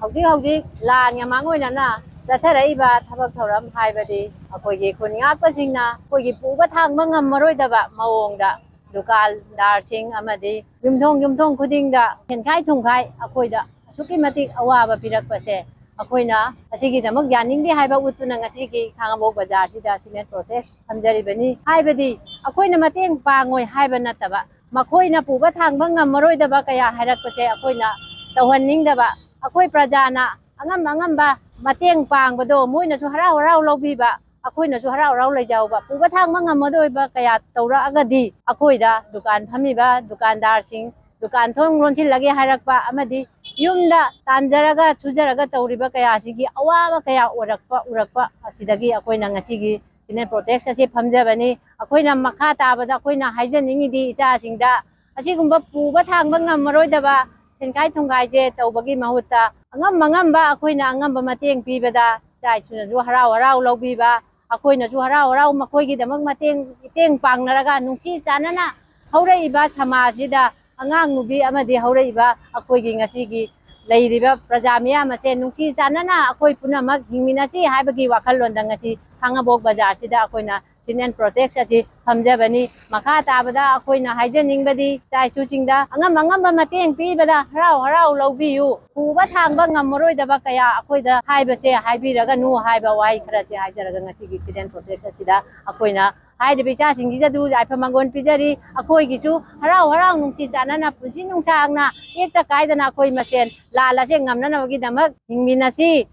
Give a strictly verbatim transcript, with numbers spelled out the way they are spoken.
ꯍꯧꯖꯤꯛ ꯍꯧꯖꯤꯛ ꯂꯥꯟꯒ ꯃꯥꯡ ꯑꯣꯏꯅꯅ ꯆꯠꯊꯔꯛꯏꯕ ꯊꯕꯛ ꯊꯧꯔꯝ ꯍꯥꯏꯕꯗꯤ ꯑꯩꯈꯣꯏꯒꯤ ꯈꯨꯟ ꯉꯥꯛꯄꯁꯤꯡꯅ ꯑꯩꯈꯣꯏꯒꯤ ꯄꯨꯕ ꯊꯥꯡꯕ ꯉꯝꯃꯔꯣꯏꯗꯕ ꯃꯑꯣꯡꯗ ꯗꯨꯀꯥꯟꯗꯥꯔꯁꯤꯡ ꯑꯃꯗꯤ ꯌꯨꯝꯊꯣꯡ ꯌꯨꯝꯊꯣꯡ ꯈꯨꯗꯤꯡꯗ ꯁꯦꯟꯈꯥꯏ ꯊꯨꯝꯈꯥꯏ ꯑꯩꯈꯣꯏꯗ ꯑꯁꯨꯛꯀꯤ ꯃꯇꯤꯛ ꯑꯋꯥꯕ ꯄꯤꯔꯛꯄꯁꯦ ꯑꯩꯈꯣꯏꯅ ꯑꯁꯤꯒꯤꯗꯃꯛ ꯌꯥꯅꯤꯡꯗꯦ ꯍꯥꯏꯕ ꯎꯠꯇꯨꯅ ꯉꯁꯤꯒꯤ ꯈꯥꯉꯕꯣꯛ ꯕꯖꯥꯔꯁꯤꯗ ꯁꯤꯅꯦꯠ ꯄ꯭ꯔꯣꯇꯦꯁ ꯊꯝꯖꯔꯤꯕꯅꯤ꯫ ꯍꯥꯏꯕꯗꯤ ꯑꯩꯈꯣꯏꯅ ꯃꯇꯦꯡ ꯄꯥꯡꯉꯣꯏ ꯍꯥꯏꯕ ꯅꯠꯇꯕ, ꯃꯈꯣꯏꯅ ꯄꯨꯕ ꯊꯥꯡꯕ ꯉꯝꯃꯔꯣꯏꯗꯕ ꯀꯌꯥ ꯍꯥꯏꯔꯛꯄꯁꯦ ꯑꯩꯈꯣꯏꯅ ꯇꯧꯍꯟꯅꯤꯡꯗꯕ, ꯑꯩꯈꯣꯏ ꯄ꯭ꯔꯖꯥꯅ ꯑꯉꯝ ꯑꯉꯝꯕ ꯃꯇꯦꯡ ꯄꯥꯡꯕꯗꯣ ꯃꯣꯏꯅꯁꯨ ꯍꯔꯥꯎ ꯍꯔꯥꯎ ꯂꯧꯕꯤꯕ, ꯑꯩꯈꯣꯏꯅꯁꯨ ꯍꯔꯥꯎ ꯍꯔꯥꯎ ꯂꯩꯖꯍꯧꯕ꯫ ꯄꯨꯕ ꯊꯥꯡꯕ ꯉꯝꯃꯗꯣꯏꯕ ꯀꯌꯥ ꯇꯧꯔꯛꯑꯒꯗꯤ ꯑꯩꯈꯣꯏꯗ ꯗꯨꯀꯥꯟ ꯐꯝꯃꯤꯕ ꯗꯨꯀꯥꯟꯗꯥꯔꯁꯤꯡ ꯗꯨꯀꯥꯟ ꯊꯣꯡ ꯂꯣꯟꯁꯤꯜꯂꯒꯦ ꯍꯥꯏꯔꯛꯄ ꯑꯃꯗꯤ ꯌꯨꯝꯗ ꯇꯥꯟꯖꯔꯒ ꯁꯨꯖꯔꯒ ꯇꯧꯔꯤꯕ ꯀꯌꯥꯁꯤꯒꯤ ꯑꯋꯥꯕ ꯀꯌꯥ ꯑꯣꯏꯔꯛꯄ ꯎꯔꯛꯄ ꯑꯁꯤꯗꯒꯤ ꯑꯩꯈꯣꯏꯅ ꯉꯁꯤꯒꯤ ꯁꯤꯅꯦꯠ ꯄ꯭ꯔꯣꯇꯦꯁ ꯑꯁꯤ ꯐꯝꯖꯕꯅꯤ꯫ ꯑꯩꯈꯣꯏꯅ ꯃꯈꯥ ꯇꯥꯕꯗ ꯑꯩꯈꯣꯏꯅ ꯍꯥꯏꯖꯅꯤꯡꯉꯤꯗꯤ ꯏꯆꯥꯁꯤꯡꯗ ꯑꯁꯤꯒꯨꯝꯕ ꯄꯨꯕ ꯊꯥꯡꯕ ꯉꯝꯃꯔꯣꯏꯗꯕ ꯁꯦꯟꯈꯥꯏ ꯊꯨꯝꯈꯥꯏꯁꯦ ꯇꯧꯕꯒꯤ ꯃꯍꯨꯠꯇ ꯑꯉꯝ ꯑꯉꯝꯕ ꯑꯩꯈꯣꯏꯅ ꯑꯉꯝꯕ ꯃꯇꯦꯡ ꯄꯤꯕꯗ ꯏꯆꯥ ꯏꯁꯨꯅꯁꯨ ꯍꯔꯥꯎ ꯍꯔꯥꯎ ꯂꯧꯕꯤꯕ, ꯑꯩꯈꯣꯏꯅꯁꯨ ꯍꯔꯥꯎ ꯍꯔꯥꯎ ꯃꯈꯣꯏꯒꯤꯗꯃꯛ ꯃꯇꯦꯡ ꯃꯇꯦꯡ ꯄꯥꯡꯅꯔꯒ ꯅꯨꯡꯁꯤ ꯆꯥꯟꯅꯅ ꯍꯧꯔꯛꯏꯕ ꯁꯃꯥꯖꯁꯤꯗ ꯑꯉꯥꯡ ꯅꯨꯕꯤ ꯑꯃꯗꯤ ꯍꯧꯔꯛꯏꯕ ꯑꯩꯈꯣꯏꯒꯤ ꯉꯁꯤꯒꯤ ꯂꯩꯔꯤꯕ ꯄ꯭ꯔꯖꯥ ꯃꯤꯌꯥꯝ ꯑꯁꯦ ꯅꯨꯡꯁꯤ ꯆꯥꯟꯅꯅ ꯑꯩꯈꯣꯏ ꯄꯨꯝꯅꯃꯛ ꯍꯤꯡꯃꯤꯟꯅꯁꯤ ꯍꯥꯏꯕꯒꯤ ꯋꯥꯈꯜꯂꯣꯟꯗ ꯉꯁꯤ ꯈꯥꯉꯕꯣꯛ ꯕꯖꯥꯔꯁꯤꯗ ꯑꯩꯈꯣꯏꯅ ꯁꯤꯅꯦꯠ ꯄ꯭ꯔꯣꯇꯦꯁ ꯑꯁꯤ ꯐꯝꯖꯕꯅꯤ꯫ ꯃꯈꯥ ꯇꯥꯕꯗ ꯑꯩꯈꯣꯏꯅ ꯍꯥꯏꯖꯅꯤꯡꯕꯗꯤ ꯏꯆꯥ ꯏꯁꯨꯁꯤꯡꯗ ꯑꯉꯝ ꯑꯉꯝꯕ ꯃꯇꯦꯡ ꯄꯤꯕꯗ ꯍꯔꯥꯎ ꯍꯔꯥꯎ ꯂꯧꯕꯤꯌꯨ꯫ ꯄꯨꯕ ꯊꯥꯡꯕ ꯉꯝꯃꯔꯣꯏꯗꯕ ꯀꯌꯥ ꯑꯩꯈꯣꯏꯗ ꯍꯥꯏꯕꯁꯦ ꯍꯥꯏꯕꯤꯔꯒꯅꯨ ꯍꯥꯏꯕ ꯋꯥꯍꯩ ꯈꯔꯁꯦ ꯍꯥꯏꯖꯔꯒ ꯉꯁꯤꯒꯤ ꯁꯤꯅꯦꯠ ꯄ꯭ꯔꯣꯇꯦꯁ ꯑꯁꯤꯗ ꯑꯩꯈꯣꯏꯅ ꯍꯥꯏꯔꯤꯕ ꯏꯆꯥꯁꯤꯡꯁꯤꯗꯁꯨ ꯌꯥꯏꯐ ꯃꯪꯒꯣꯜ ꯄꯤꯖꯔꯤ꯫ ꯑꯩꯈꯣꯏꯒꯤꯁꯨ ꯍꯔꯥꯎ ꯍꯔꯥꯎ ꯅꯨꯡꯁꯤ ꯆꯥꯟꯅꯅ ꯄꯨꯟꯁꯤ ꯅꯨꯡꯁꯥꯡꯅ ꯇꯦꯛꯇ ꯀꯥꯏꯗꯅ ꯑꯩꯈꯣꯏ ꯃꯁꯦꯟ ꯂꯥꯜ ꯑꯁꯦ ꯉꯝꯅꯅꯕꯒꯤꯗꯃꯛ ꯍꯤꯡꯃꯤꯟꯅꯁꯤ꯫